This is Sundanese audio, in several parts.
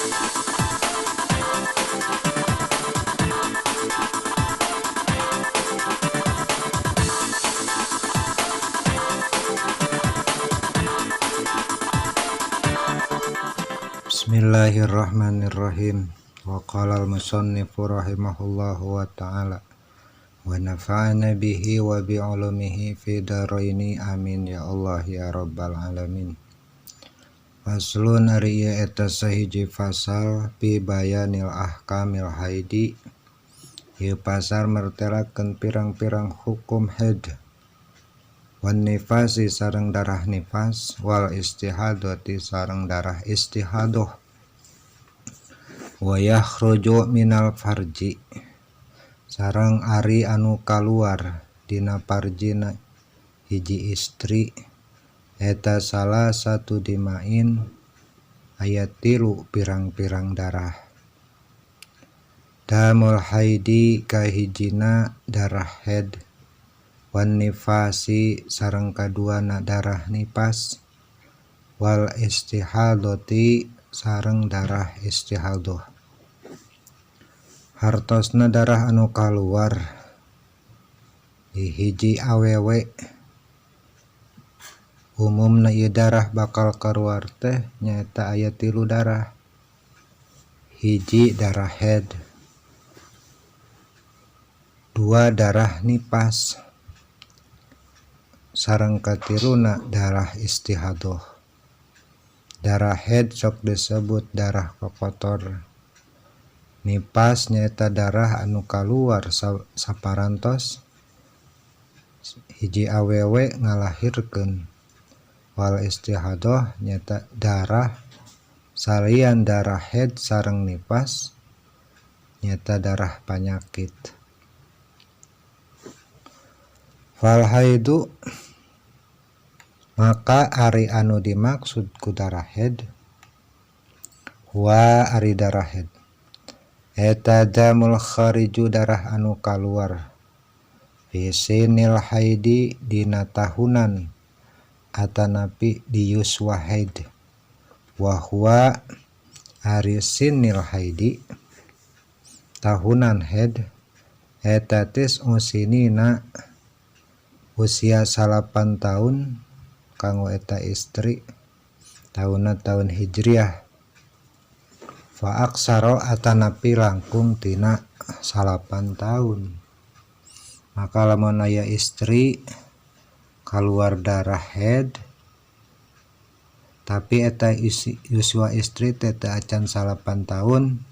Bismillahirrahmanirrahim. Wa qala al-musannifu rahimahullahu wa ta'ala wa nafa'ana bihi wa bi'ulumihi fi daraini amin ya Allah ya rabbal alamin. Faslun ari ieu eta sahiji fasal fi bayanil ahkamil haidi. Ieu pasal mertelakeun pirang-pirang hukum haid wan nifasi sareng darah nifas wal istihadati sareng darah istihadah wa yakhruju minal farji sareng ari anu kaluar dina parjina hiji istri eta salah satu dimain aya 3 pirang-pirang darah. Damul haidi kahijina darah haid wan nifasi sareng kaduana darah nifas wal istihadati sareng darah istihadah. Hartosna darah anu kaluar di hiji awewe umumna ieu darah bakal kaluar teh nyaeta aya 3 darah. Hiji darah haid, 2 darah nifas, sareng katiluna darah istihadah. Darah haid sok disebut darah kokotor. Nifas nyaeta darah anu kaluar saparantos hiji awewe ngalahirkeun. Wal istihadah nyaeta darah salian darah haid sareng nifas nyaeta darah panyakit. Fal haidu maka ari anu dimaksud ku darah haid wa ari darah haid eta damul khariju darah anu kaluar fi sinil haidi dina tahunan atanapi di yuswa haid wa huwa ari sinil haidi tahunan haid eta tis'u sinina usia 8 tahun kanggo eta istri taunna tahun hijriah fa aksara atanapi langkung tina 8 tahun. Maka lamun aya istri kaluar darah haid tapi eta yuswa istri teh teu acan 8 tahun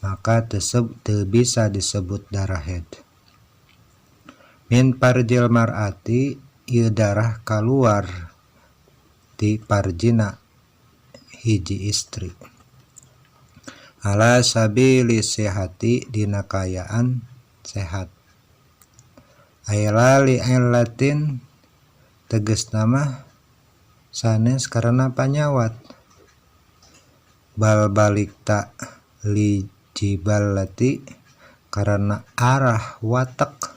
maka teu bisa disebut darah haid. Min parjil mar'ati ieu darah kaluar ti parjina hiji istri ala sabili sehati dina kaayaan sehat aila li illatin tegasna mah sanes karena panyawat bal balikta li jiballati karena arah watek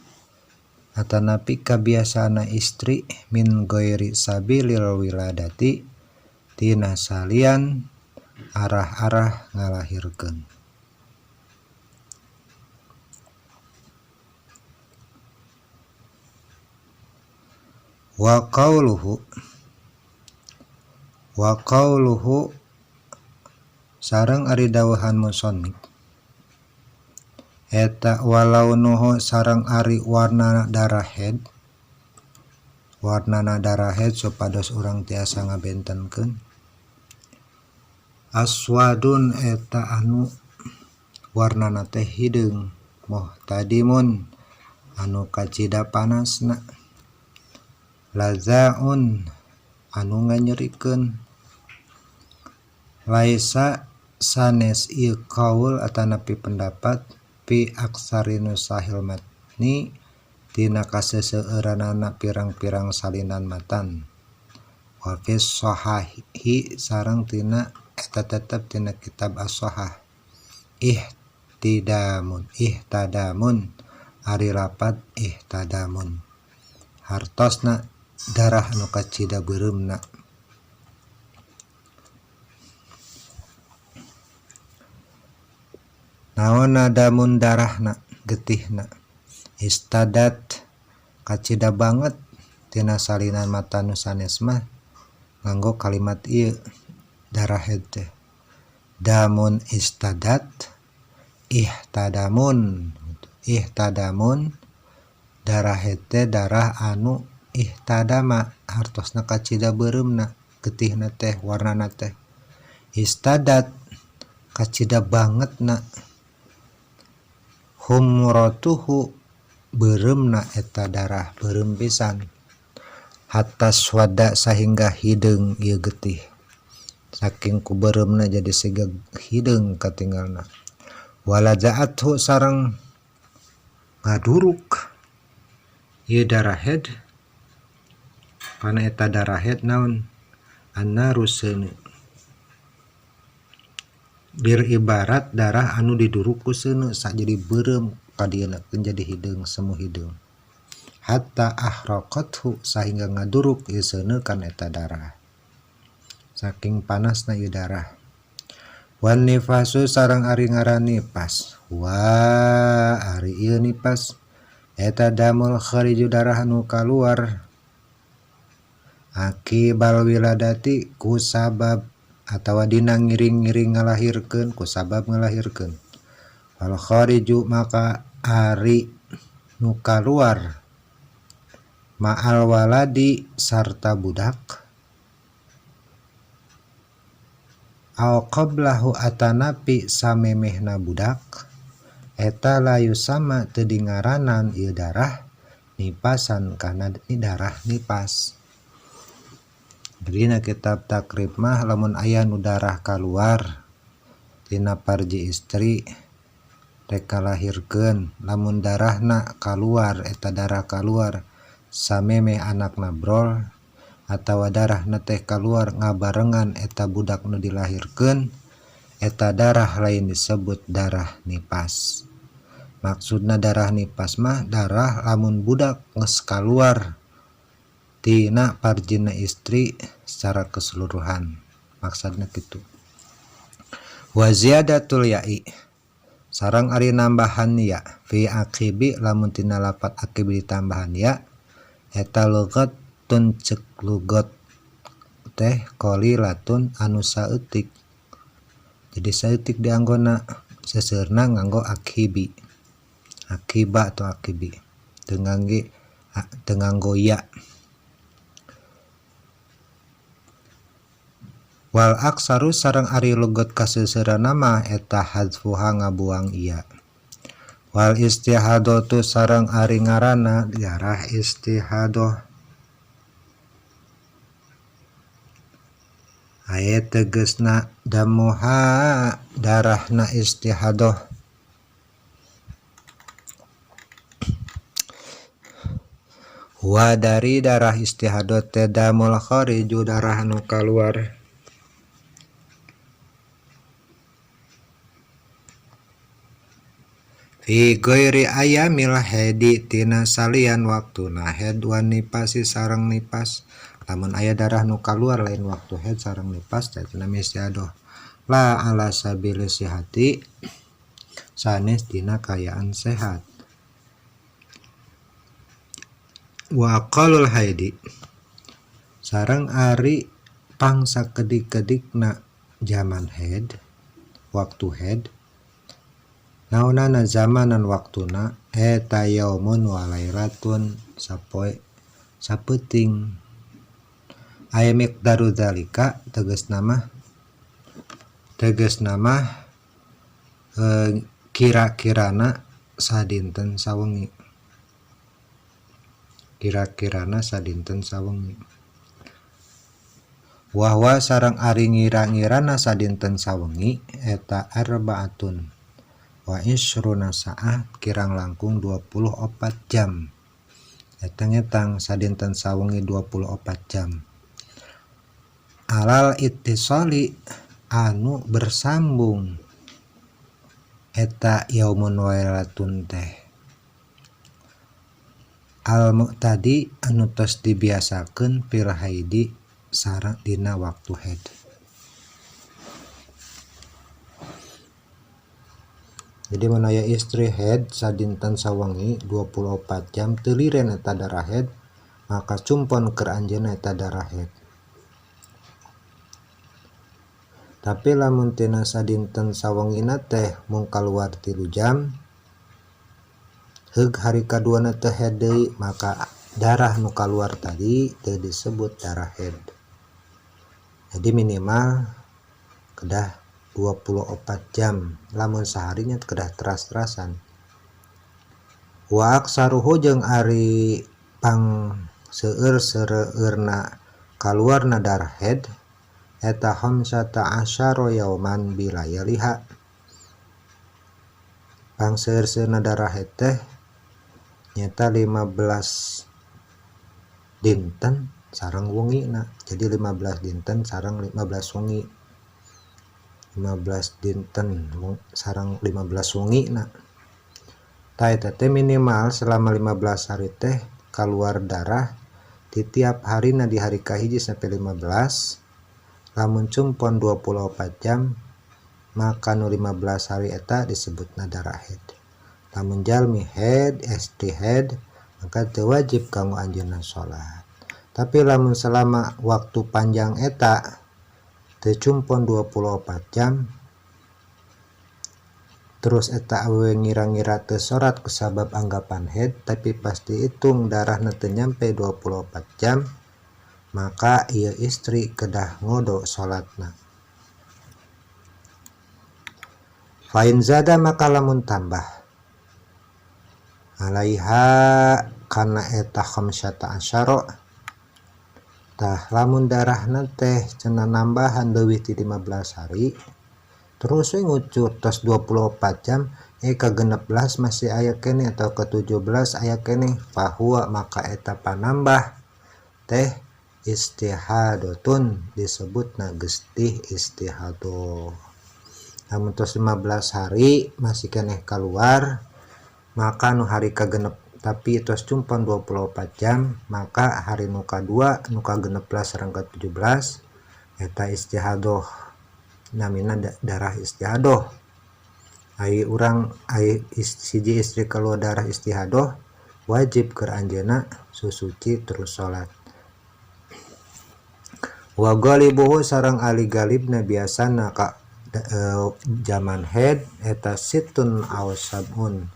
atanapi kabiasaana istri min ghairi sabilil wiladati tina salian arah-arah ngalahirkeun. Wa qauluhu sareng ari dawuhan musannif eta walau nuhu sareng ari warnana darah haid, warnana darah haid supados urang tiasa ngabentenkeun aswadun eta anu warnana teh hideung muhtadimun anu kacida panasna lazaun anu nganyerikeun laisa sanes ieu qaul atanapi pendapat pi aksari nusahil matni tina kaseseueuranana pirang-pirang salinan matan wa fis sahihi sareng tina eta tetep tina kitab as-sahah ihtidamun ihtadamun ari lapad ihtadamun hartosna darah anu kacida beureumna. Naonna damun darahna getihna istadat kacida banget tina salinan mata nu sanes mah nganggo kalimat ieu darah haid teh damun istadat ihtadamun ihtadamun darah haid teh darah anu ihtadama hartosna kacida beureumna getihna teh warnana teh istadat kacida bangetna humratuhu beureumna eta darah beureum pisan hatta swada sahingga hideung ieu getih saking ku beureumna jadi siga hideung katinggalna walaja'athu sareng ngaduruk ieu darah haid kana eta darah haid naon annaru seuneu bir ibarat darah anu diduruk ku seuneu jadi beureum ka dieuna jadi hideung semu hideung hatta ahraqathu sahingga ngaduruk ieu seuneu kana eta darah saking panasna ieu darah wan nifasu sareng ari ngaran nifas wa ari ieu nifas eta damul khariju darah anu kaluar akibal wiladati ku sabab atawa dina ngiring-ngiring ngalahirkeun ku sabab ngalahirkeun fal khariju maka ari nu kaluar ma'al waladi sarta budak aw qablahu atanapi samemehna budak eta layu sama teu dingaranan ieu darah nipasan kana darah nipas. Dina kitab takrib mah lamun aya nu darah kaluar tina parji istri rek kalahirkeun lamun darahna kaluar eta darah kaluar samemeh anakna brol atawa darahna teh kaluar ngabarengan eta budak nu dilahirkeun eta darah lain disebut darah nipas. Maksudna darah nipas mah darah lamun budak geus kaluar tina parjina istri secara keseluruhan maksudna kitu. Wa ziyadatul ya'i sareng ari nambahan ya fi aqibi lamun tina lafat aqibi ditambahan ya eta lugatun cek lugat teh qalilatun anu saeutik. Jadi saeutik dianggona seseueurna nganggo akibi akiba atau akibi teu nganggo ya. Wal aksaru sareng ari lugat kaseseureunna mah eta hadzfuha ngabuang iya. Wal istihadatu sareng ari ngaranna darah istihadah aya tegesna damuha darahna istihadah. Wa dari darah istihadah teh damul khariju darah nu kaluar fi ghairi ayamil haidi tina salian waktuna haid wan nifasi sareng nifas. Lamun aya darah nu kaluar lain waktu haid sareng nifas teh tina istihadah la ala sabili sihati sanes dina kaayaan sehat. Wa aqallul haidi sareng ari pangsa kedik-kedikna zaman haid waktu haid naonana zamanan waktuna eta yaumun wa lailatun sapoe sapeuting aya miqdaru zalika tegasna mah kira-kirana sadinten sawengi kira-kirana sadinten sawengi wahwa sareng ari ngira-ngirana sadinten sawengi eta arbaatun wa isruna saah kirang langkung 24 jam eta ngetang sadinten sawengi 24 jam alal ittisali anu bersambung eta yaumun wa lailatun teh al mu'tadi anu tos dibiasakeun fil haidi sareng dina waktu haid. Jadi mun aya istri haid sadinten sawengi 24 jam teu liren eta darah haid, maka cumpon keur anjeunna eta darah haid. Tapi lamun tina sadinten sawengina teh mung kaluar 3 jam, heug hari kaduana teh haid deui, maka darah nu kaluar tadi teu disebut darah haid. Jadi minimal kedah 24 jam, lamun seharinya kedah teras-terasan. Wa aksaruhu jeung ari pang seueur seureurna kaluarna darah haid eta khamsata asyara yauman bilayaliha. Pang seueur-seueurna darah haid teh nyata 15 dinten sareng wengina. Jadi 15 dinten sareng 15 wengi. 15 dinten sareng 15 wengina. Tah eta teh minimal selama 15 hari teh kaluar darah di tiap harina di hari kahiji sampai 15. Lamun cumpon 24 jam maka nu 15 hari eta disebutna darah haid. Lamun jalmi haid, istri haid, maka teu wajib kanggo anjeunna salat. Tapi lamun selama waktu panjang eta teu cumpon 24 jam, terus eta awewe ngira-ngira teu salat kusabab anggapan haid, tapi pasti hitung darahna teu nyampe 24 jam, maka ieu istri kedah ngodo salatna. Fa in zada maka lamun tambah alaiha kana eta khamsata asyara, tah lamun darahna teh cenah nambahan leuwih ti 15 hari, terus we ngucur tos 24 jam, ka-16 masih aya keneh atau ka-17 aya keneh, fahuwa maka eta panambah teh istihadatun disebutna getih istihadah. Lamun tos 15 hari masih keneh keluar, maka nu hari kagenep tapi tos cumpon 24 jam, maka hari nu kadua nu ka-16 sareng ka-17 eta istihadah, namina darah istihadah. Ai urang ai siji istri keluar darah istihadah wajib keur anjeunna susuci terus salat. Wa ghalibuhu sareng ali galibna biasana ka zaman haid eta situn aw sabun,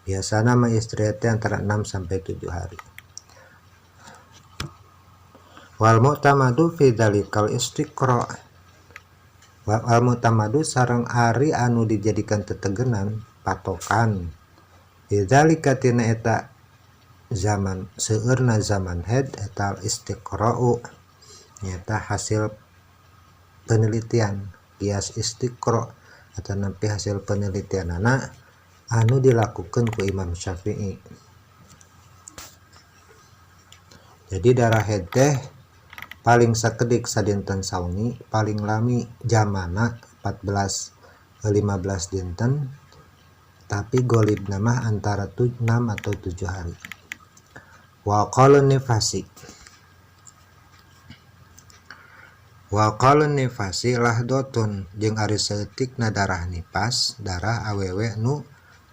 biasana mah istri teh antara 6 sampai 7 hari. Wal mu'tamadu fi dzalikal istiqra, wal mu'tamadu sareng ari anu dijadikan tetegenan patokan fi dzalika tina eta zaman seueurna zaman haid eta istiqra'u nyata hasil penelitian kias istiqra atau nampi hasil penelitianana anu dilakukan ku Imam Syafi'i. Jadi darah haid teh paling sakedik sadinten sawengi, paling lami jamana 14 15 dinten, tapi golibna mah antara 6 atau 7 hari. Wa qalun nifasi, wa qalun nifasi lahdotun jeung ari saeutikna darah nifas, darah awewe nu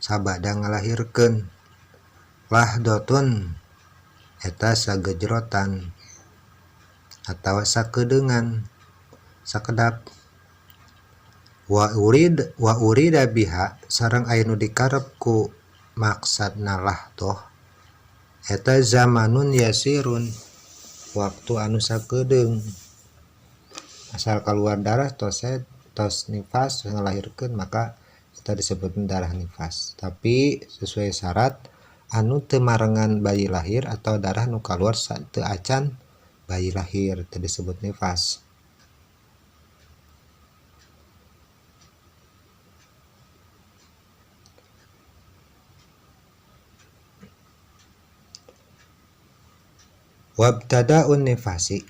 sabada ngalahirkeun. Lahdotun eta sagejrotan atawa sakedeungan sakedap. Wa urid wa urida biha sareng aya nu dikarep ku maksadna lahdoh eta zamanun yasirun, waktu anu sakedeung. Asal keluar darah tos haid, tos nifas ngalahirkeun, maka eta disebut darah nifas. Tapi sesuai syarat anu teu marengan bayi lahir atau darah nu kaluar teu acan bayi lahir teu disebut nifas. Wabtada'un nifasi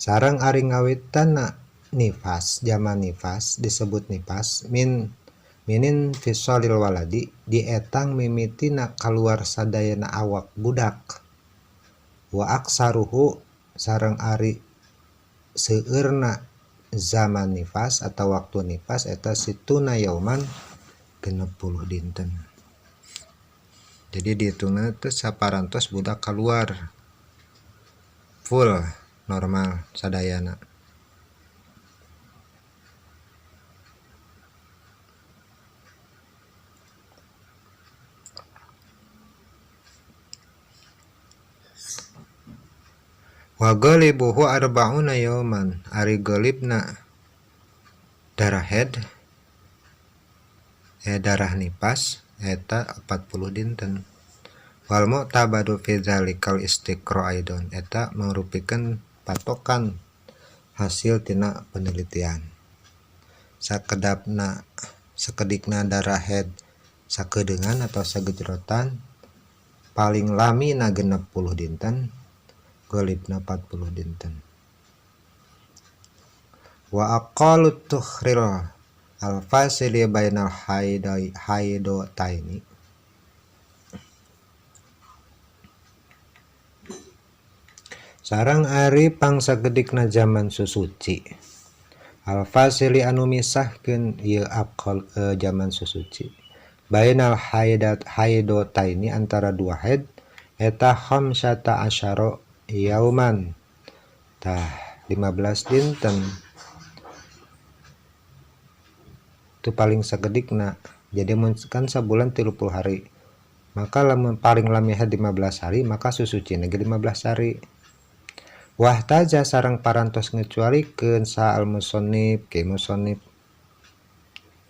sareng ari ngawitanna nifas, zaman nifas disebut nifas minin fisolil waladi dietang mimitina kaluar sadayana awak budak. Wa aksaruhu sareng ari seueurna zaman nifas atau waktu nifas eta situna yauman 60 dinten. Jadi dihitungna teh saparantos budak keluar full normal sadayana. Wa ghalibuhu arba'una yawman, ari ghalibna darah haid darah nipas eta 40 dinten. Wal mu'tabadu fi dzalikal istiqra aidon, eta mangrupikan patokan hasil tina penelitian. Sakedapna sakedikna darah haid sakedeungan atau sagejrotan paling lami na 60 dinten, ghalibna 40 dinten. Wa aqalu tukhril al-fasili bainal haidotaini, sareng ari pangsagedikna zaman susuci. Al-fasili anu misahkeun ieu aqal zaman susuci bainal haidotaini antara dua haid eta khamsata asyara yauman, tah 15 dinten itu paling sagedikna. Jadi mun kan sabulan 30 hari, maka lamun paling lami 15 hari maka susucina ge 15 hari. Wahtaja sareng parantos ngecualikeun sa al musannif ki musannif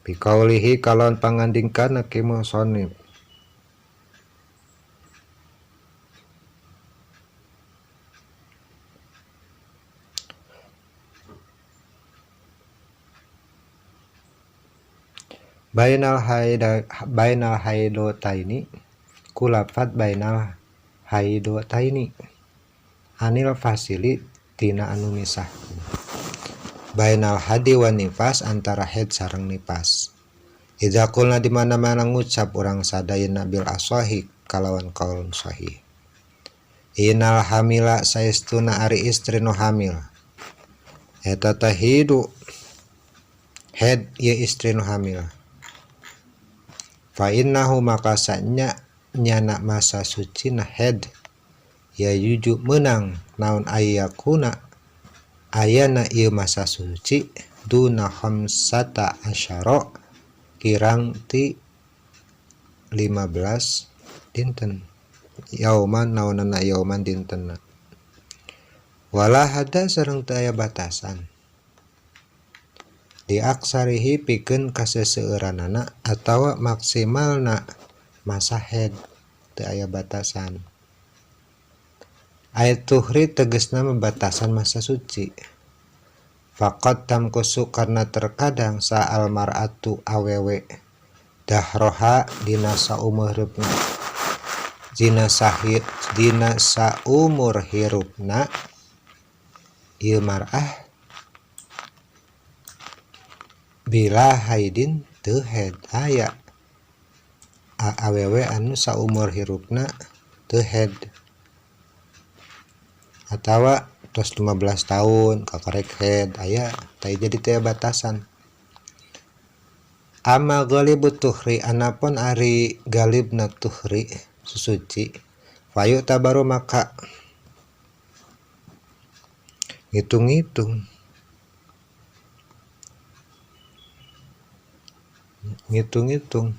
biqaulihi kalon pangandingkana ki musannif. Bainal haidotaini kulafat bainal haidotaini anil fasili tina anu misah. Bainal hadi wa nifas antara haid sareng nifas. Idza qulna di mana-mana ngucap urang sadayana bil asahi kalawan kaul sahih. Inal hamila saestuna ari istri nu hamil eta tahidu haid ieu istri nu hamil. Fa innahu maka sanya nyana masa suci na haid ya yuju menang naon ayakuna ayana ieu masa suci duna khamsata asyara kirang ti 15 dinten yauman naonana yauman dintenna. Wala hada sareng teu aya batasan diaksarihi pikeun kaseseueuranana atawa maksimalna masa haid teu aya batasan. Ayat tuhri tegesna batasan masa suci. Faqad tamkusu karena terkadang sa'al mar'atu awewe dahroha dina saumur hirupna dina saumur hirupna ieu mar'ah bila haidin teu haid aya awewe anu saumur hirupna teu haid atawa tos 15 tahun kakarek haid aya tah jadi teu batasan. Amma ghalibut tuhri anapun ari galibna tuhri susuci fayu tabaru maka ngitung-ngitung ngitung-ngitung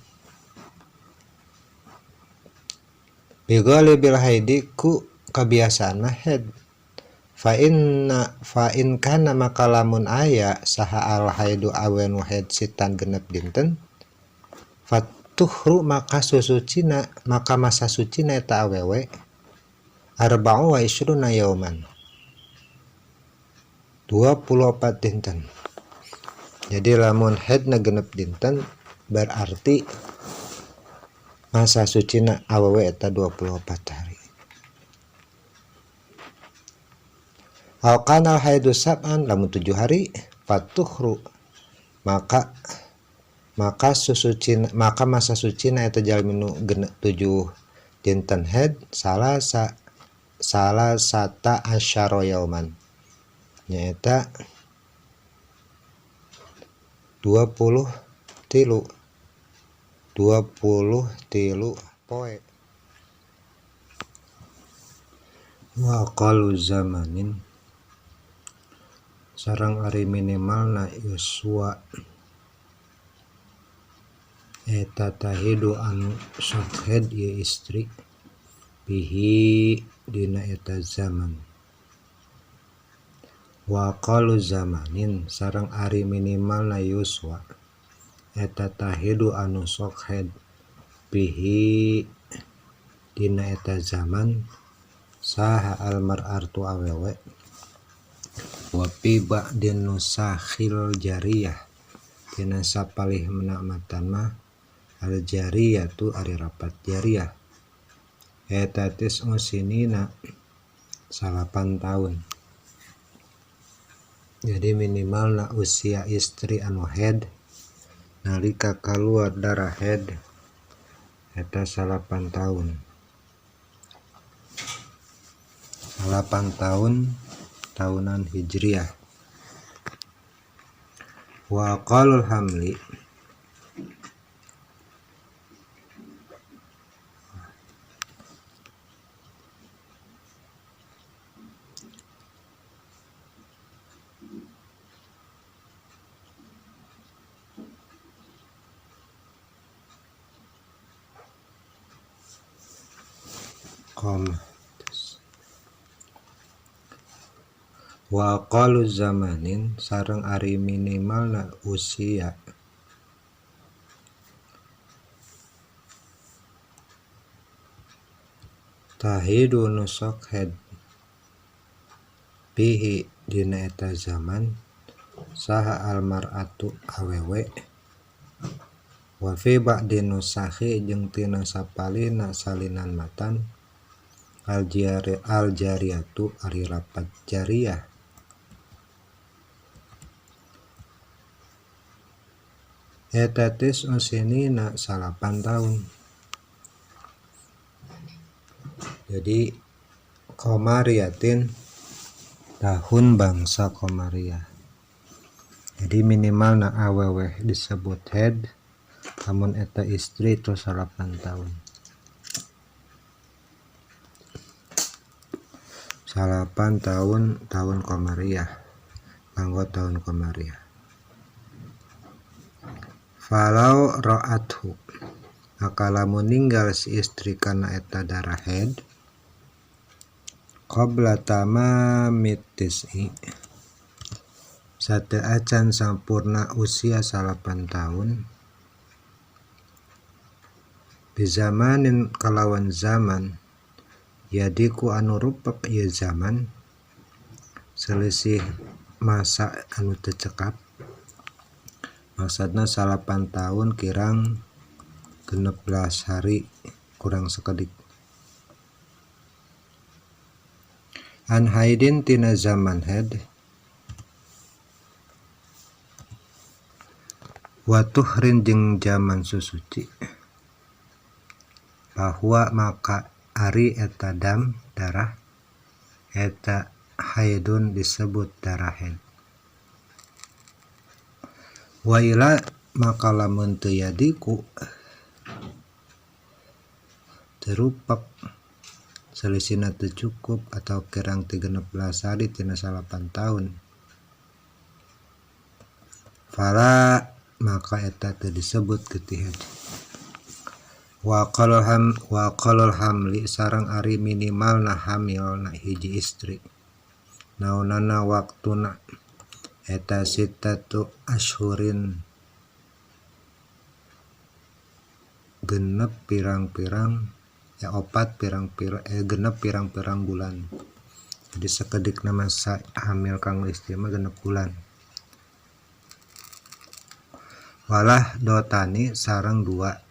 bi ghalibil haidi ku kebiasaan mah haid. Fa in kana maka lamun aya saha al haidu awen haid sitan genep dinten fatuhru maka susucina maka masa sucina eta awewe arba'u wa isruna yauman 24 dinten. Jadi lamun haidna genep dinten berarti masa sucina awewe eta 24 hari. Aw kana haidu sab'an lamun 7 hari fatuhru maka susucina maka masa sucina eta jalmi nu 7 dinten haid salah sata asyara yauman nyaeta 23. 23 poe. Wa aqallu zamanin sareng ari minimalna yuswa eta tahidu anu sok haid ieu istri bihi dina eta zaman. Wa aqallu zamanin sareng ari minimalna yuswa eta tahidu anu sok haid bihi dina eta zaman saha almar'atu awewe wa fi ba'din nusakhil jariyah tina sapalih matan mah al jariyatu ari rapat jariyah eta tis'u sinina 9 tahun. Jadi minimalna usia istri anu haid nalika kaluar darah haid eta 9 tahun. 8 tahun tahunan hijriah. Wa aqallul hamli qamah wa aqallu zamanin sareng ari minimalna usia tahidu nu sok haid bihi dina eta zaman saha almar'atu awewe wa fi ba'di nusakhi jeung tina sapalina salinan matan al jariyatu ari rapat jariyah eta tis'u sinina 9 tahun. Jadi komariatin tahun bangsa komariah. Jadi minimal na awewe disebut haid lamun eta istri itu 9 tahun. 9 tahun tahun komariah kanggo tahun komariah. Falau ra'athu maka lamun ninggal si istri kana eta darah haid qabla tamamit tis'i sateu acan sampurna usia 9 tahun bizamanin kalawan zaman yadiku anu rupek ieu zaman selisih masa anu teu cekap maksudna 9 tahun kirang 16 hari kurang sakedik an haidin tina zaman haid wa tuhrin jeung zaman susuci bahwa maka ari eta dam darah eta haidun disebut darah haid. Wa ila maka lamun teu yadiku terupak selisihna teu cukup atau kirang 13 hari tina 9 tahun fala maka eta teu disebut getih haid. Wa qalul hamli sareng ari minimalna hamil na hiji istri naonana waktuna eta sittatu ashurin genep pirang-pirang ya opat pirang-pirang genep pirang-pirang bulan. Jadi sakedikna masa hamil kanggo istri mah genep bulan. Walah dotani sareng dua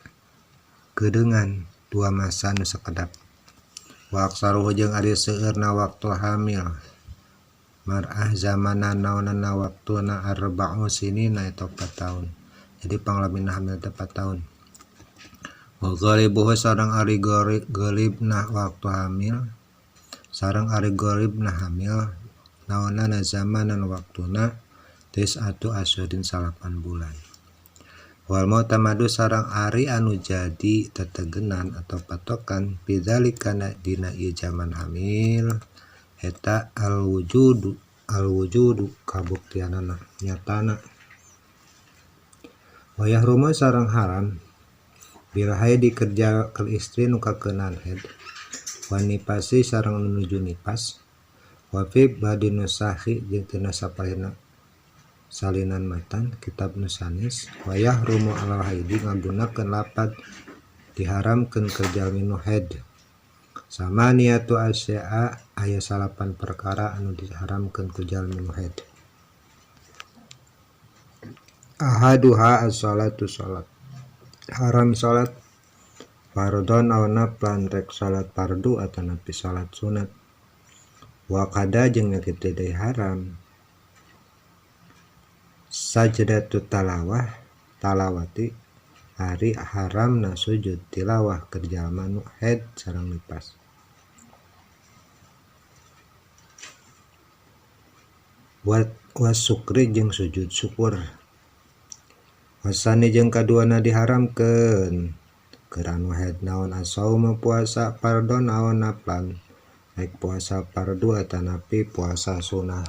kedengan dua masa nu sakedap. Wa aksaruhu jeung ari seueurna waktu hamil mar'ah zamanan naonana waktuna arba'u sinina eta 4 tahun. Jadi panglamina hamil teh 4 tahun. Wa ghalibuhu sareng ari ghalibna waktu hamil sareng ari ghalibna hamil naonana zamanan waktuna tis'atu asyhurin 9 bulan. Wal mu'tamadu sareng ari anu jadi tetegenan atau patokan bidzalika dina ieu jaman hamil eta al wujudu kabuktianana nyatana. Wa yahrumu sareng haram bil haidi kerja keur istri nu kakeunaan haid wa nifasi sareng nu nuju nifas wa fi badi nusahi jeung tina sapalihna salinan matan kitab nu sanes. Wa yahrumu alal haidi ngagunakeun lapad diharamkeun keur jalmi nu haid. Samaniyatu asya'a aya salapan perkara anu diharamkeun ku jalmi nu haid. Ahaduha as-salatu salat haram salat fardhon aw naflan rek salat fardu atanapi salat sunat. Wa qada jeung kitu deui haram sajdatu talawah talawati ari haramna sujud tilawah keur jalma nu haid sareng nifas. Wa sukri jeung sujud syukur. Wasani jeung kaduana diharamkeun keur anu haid naon asaumu puasa fardhon naon naflan rek puasa fardu atanapi puasa sunah.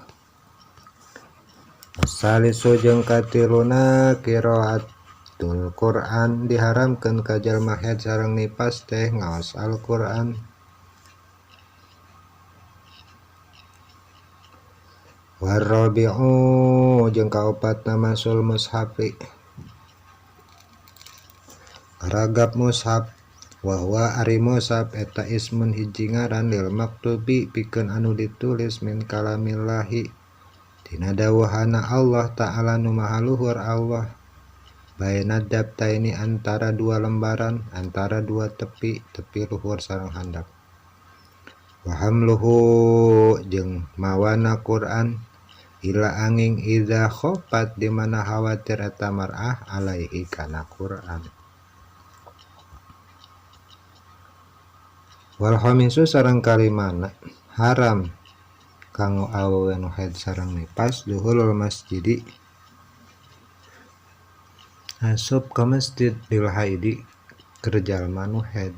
Salisu jeung katiluna qiraatul Quran diharamkeun ka jalma haid sareng nifas teh ngaos Al-Qur'an. Warabi'u jeung kaopatna masul mushafi ragap mushaf wa huwa ari mushaf eta ismun hiji ngaran lil maktubi pikeun anu ditulis min kalamillahi dina dawuhana Allah Ta'ala nu maha luhur Allah baina dabtaini antara dua lembaran antara dua tepi tepi luhur sareng handap. Wa hamluhu jeung mawana Quran ila angin idza khafat di mana khawatir eta mar'ah alaihi kana Quran. Wal khamisu sareng kalimana haram kanggo awewe nu haid sareng nifas duhulul masjidi asup ka masjid lil haidi keur jalma nu haid.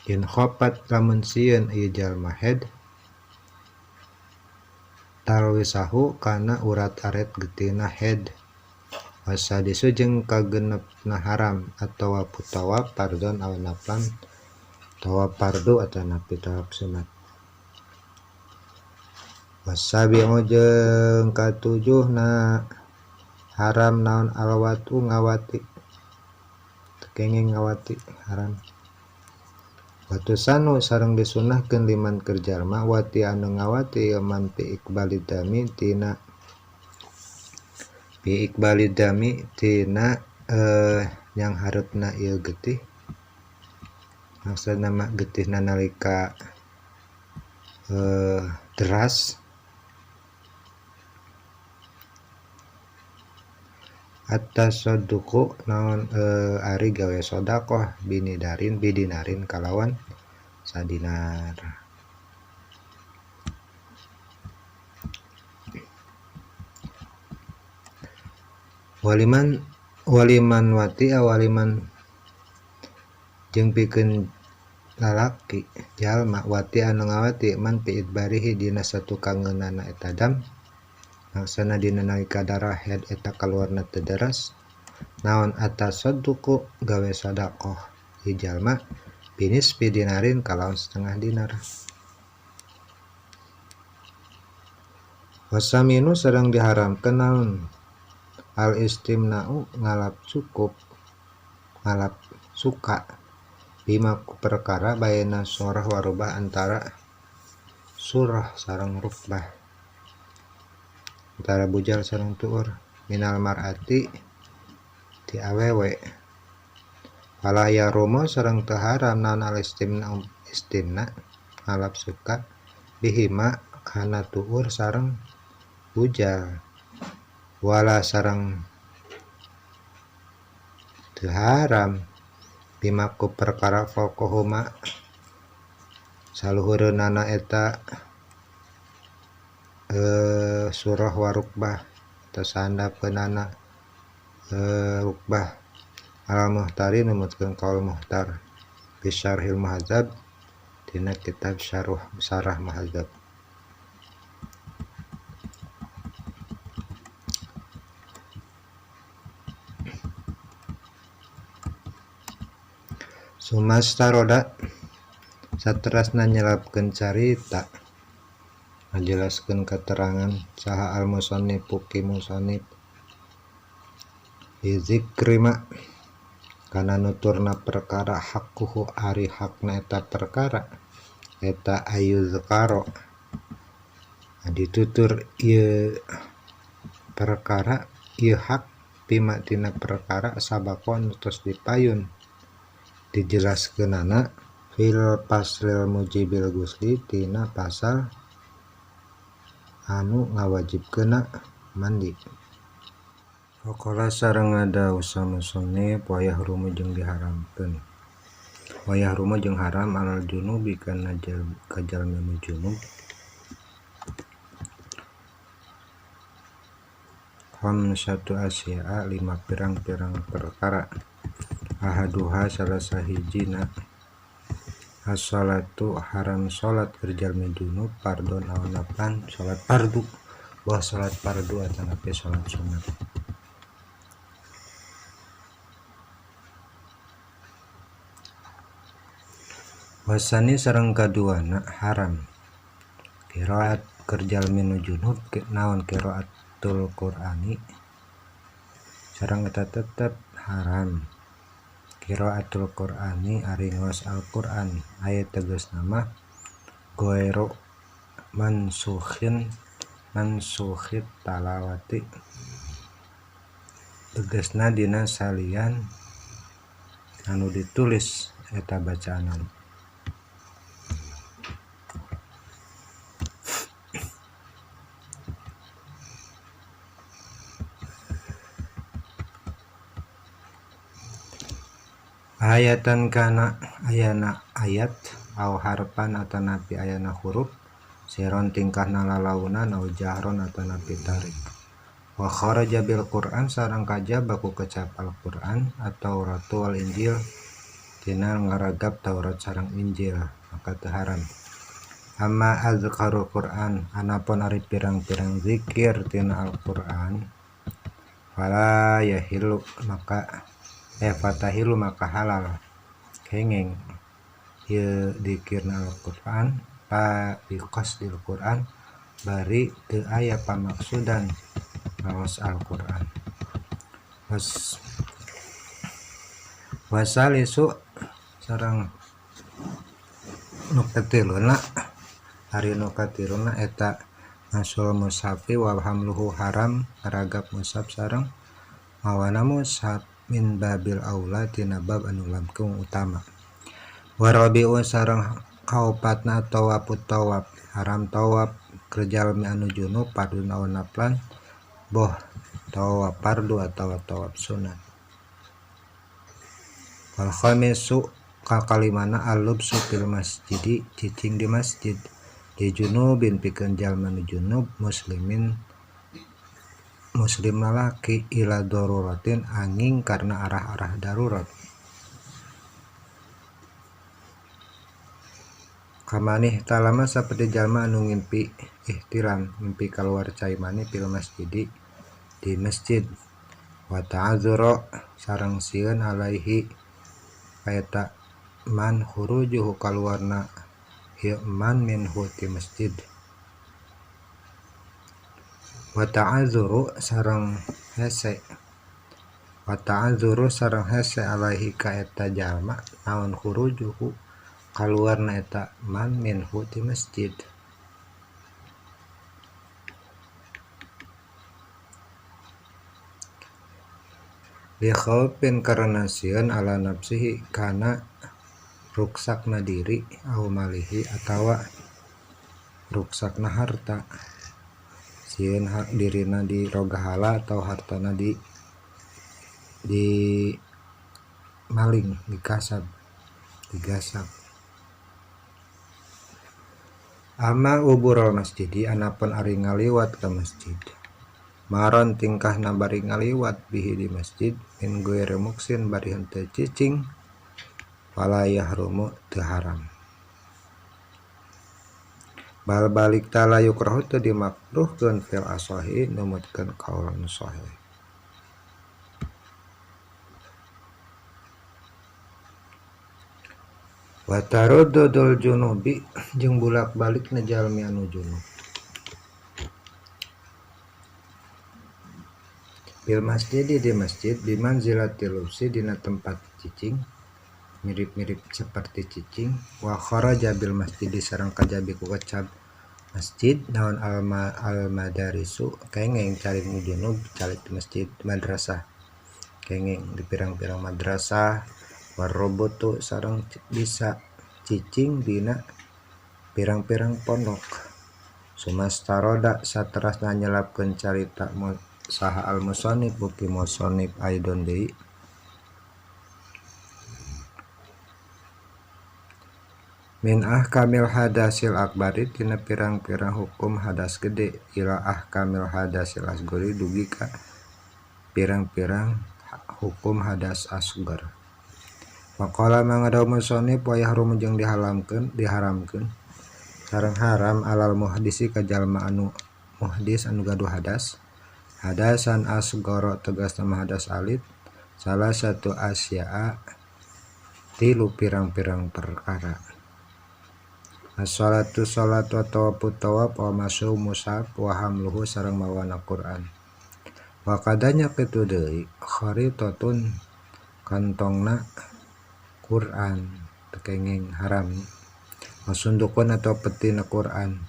In khafat lamun sieun ieu jalma haid talwisahu kana urat aret getihna haid. Wasadisu jeung kagenepna haram atawa putawaf fardhon aw naflan tawaf fardu atanapi tawaf sunat. Wasabi'u jeung katujuhna haram naon alwatu ngawati kenging ngawati haram. Watusanu sareng disunahkeun liman keur jalma wati anu ngawati man fi iqbalid dami tina fi iqbalid dami tina yang hareupna ieu getih maksudna mah getihna nalika deras at-tasadduqu naon ari gawe sedekah binidarin bidinarin kalawan sadinar. Waliman waliman wati awaliman jeung pikeun lalaki jalma wati anu ngawati man fi idbarihi dina satukangeunana eta dam maksana dina nalika darah haid eta kaluarna teu deras naon atasadduqu gawe sedekah ieu jalma binisfi dinarin kalawan setengah dinar. Wasaminu sareng diharamkeun naon al istimna'u ngalap cukup ngalap suka bima ku perkara baina surah warubah antara surah sareng rukbah antara bujal sareng tuur minal mar'ati ti awewe. Fala yarumu sareng teu haram naon al istimna istimna ngalap suka bihima kana tuur sareng bujal wala sareng teu haram bima ku perkara faqahuma saluhureunana eta surah warukbah atau sandapeunana Rukbah al-Muhtari numutkeun kaul Muhtar fi Syarhil Muhadzab dina kitab Syarah Muhadzab. Sumastaroda saterasna nyelapkeun carita ngajelaskeun keterangan saha al-musannif ki musannif bizikrima kana nuturna perkara haqquhu ari hakna eta perkara eta ayuzkaro ditutur ieu perkara ieu hak pima tina perkara sabaqon tos dipayun dijelaskeunana fil faslil mujibil gusli tina pasal anu ngawajibkeunna mandi. Faqala sareng ngadawuh samusannif wa yahrumu jeung diharamkeun wa yahrumu jeung haram alal junubi kana ka jalmi nu junub khamsatu asya'a lima pirang-pirang perkara ahaduha salah sahijina as-salatu haram salat keur jalmi junub fardhon aw naflan salat fardu boh salat fardu atanapi salat sunat. Wasani sareng kaduana haram qiraat keur jalmi nu junub naon qiraatul Qur'ani sareng eta tetep haram qiraatul Qur'ani ari ngaos Al-Qur'an aya tegasna mah goero mansukhin mansukhit talawati tegasna dina salian anu ditulis eta bacaanan. Ayatan kana ayana ayat au harpan atanapi ayana huruf siron tingkahna lalaunan au jahron atanapi tarik wa kharaja bil Qur'an sareng kajaba ku kecap Al-Qur'an atau Taurat wal Injil tina ngaragap Taurat sareng Injil maka teu haram. Amma azkarul Qur'an anapun ari pirang-pirang zikir tina Al-Qur'an fala yahilu maka fatahilu maka halal kengeng ieu dikirna Al-Qur'an pa biqasdil Qur'an bari teu aya pamaksudan ngaos Al-Qur'an. Wasalisu sareng nu katiluna ari nu katiluna eta masul mushafi wa hamluhu haram ngaragap mushaf sareng mawana mushaf min babil aula tina bab anu langkung utama. Warabi'u sareng kaopatna tawafut tawaf haram tawaf keur jalmi anu junub fardun aw naflan boh tawaf fardu atawa tawaf sunat. Wal khamisu kakalimana al-lubsu fil masjidi cicing di masjid di junubin pikeun jalma nu junub muslimin muslim lalaki ila daruratin angin karena arah-arah darurat. Kamanih talama saperti jalma anu ngimpi ihtilam ngimpi kaluar cai mani fil masjidi di masjid wa ta'adzura sareng sieun alaihi kaeta man khurujuhu kaluarna ieu man minhu ti masjid wa ta'adzuru sareng hese wa ta'adzuru sareng hese alaihi ka eta jalma naon khurujuhu kaluarna eta man minhu ti masjid. Li khaufin karena sieun ala nafsihi kana ruksakna diri au malihi atawa ruksakna harta sieun dirina di rogahala atau hartana di maling dikasab digasab. Amma uburul masjidi anapun ari ngaliwat ka masjid Maron tingkahna bari ngaliwat bihi di masjid min ghairi muksin bari henteu cicing fala yahrumu teu haram. Bal balik tala yukrahu teu dimakruhkeun fil asahi numutkeun kaul nu sahih. Wa taruddudul junubi jeung bulak-balikna jalmi anu junub. Bil masjid di masjid bimanzilatil lubsi dina tempat cicing mirip-mirip seperti cicing wa kharaja bil masjid sareng kajabi ku kecap masjid naon al madarisu kengeng calik nu junub calik di masjid madrasah kengeng di pirang-pirang madrasah warobotu sareng bisa cicing dina pirang-pirang pondok sumastaroda saterasna nyelapkeun carita saha al-musannif buki musannif aidon deui min ahkamil hadasil akbari tina pirang-pirang hukum hadas gede ila ahkamil hadasil asgori dugi ka pirang-pirang hukum hadas asgar. Faqala mangadaw musannif wa yahrumu jeung diharamkeun sareng haram alal muhdisi ka jalma anu muhdis anu gaduh hadas hadasan asgoro tegas nama hadas alit salah satu asya'a tilu pirang-pirang perkara. As-salatu salat wa tawafu tawaf wa masu musab wa hamluhu sareng mawana Quran. Wa kadanya kitu deui kharitatun kantongna Quran tekengeng haram. Masundukun atau petina Quran.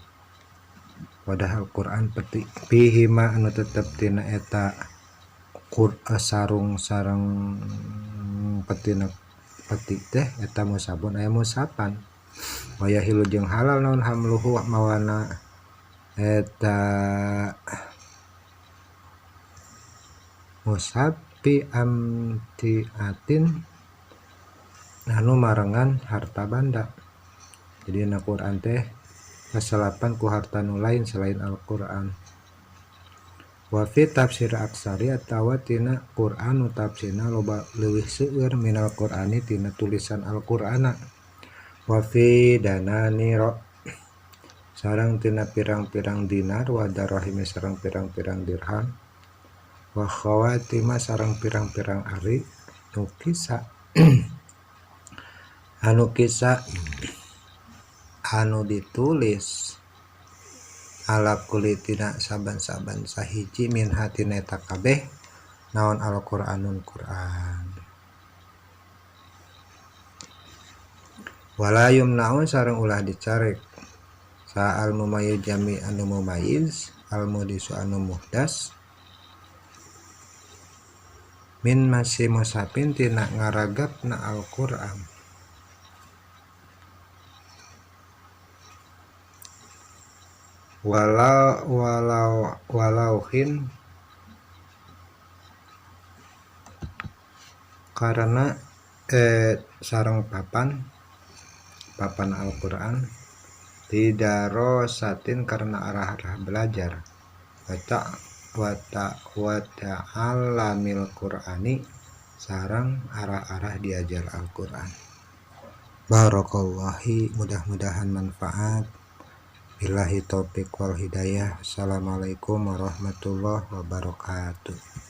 Padahal Quran peti pihi ma anu tetep tina eta sarung sareng petina peti teh eta musabun aya musapan. Waya hilu jeung halal naon hamluhu mawana eta musab pi amtiatin anu marengan harta banda. Jadi na Quran teh kasalapan ku harta nu lain selain Al-Qur'an. Wa fi tafsir aksari atawa tina Qur'an nu tafsirna loba leuwih seueur minal Qur'ani tina tulisan Al-Qur'ana. Wa fi dananiro sareng tina pirang-pirang dinar wa darahimi sareng pirang-pirang dirham wa khawatima sareng pirang-pirang ari nu kisa anu kisa anu ditulis ala kulitina saban-saban sahiji min hatina eta kabeh naon Al-Qur'anun Qur'an. Wala yumnaun sareng ulah dicarek sa al mumayyiz jami anu mumayyiz al mudisu anu muhdas min masih musapin tina ngaragapna Al-Qur'an. Walau walau walauhin karena sareng papan papan Al-Qur'an didarosatin karena arah-arah belajar wa ta'allamil Qur'ani sareng arah-arah diajar Al-Qur'an. Barakallahu, mudah-mudahan manfaat. Billahi taufik wal hidayah. Assalamualaikum warahmatullahi wabarakatuh.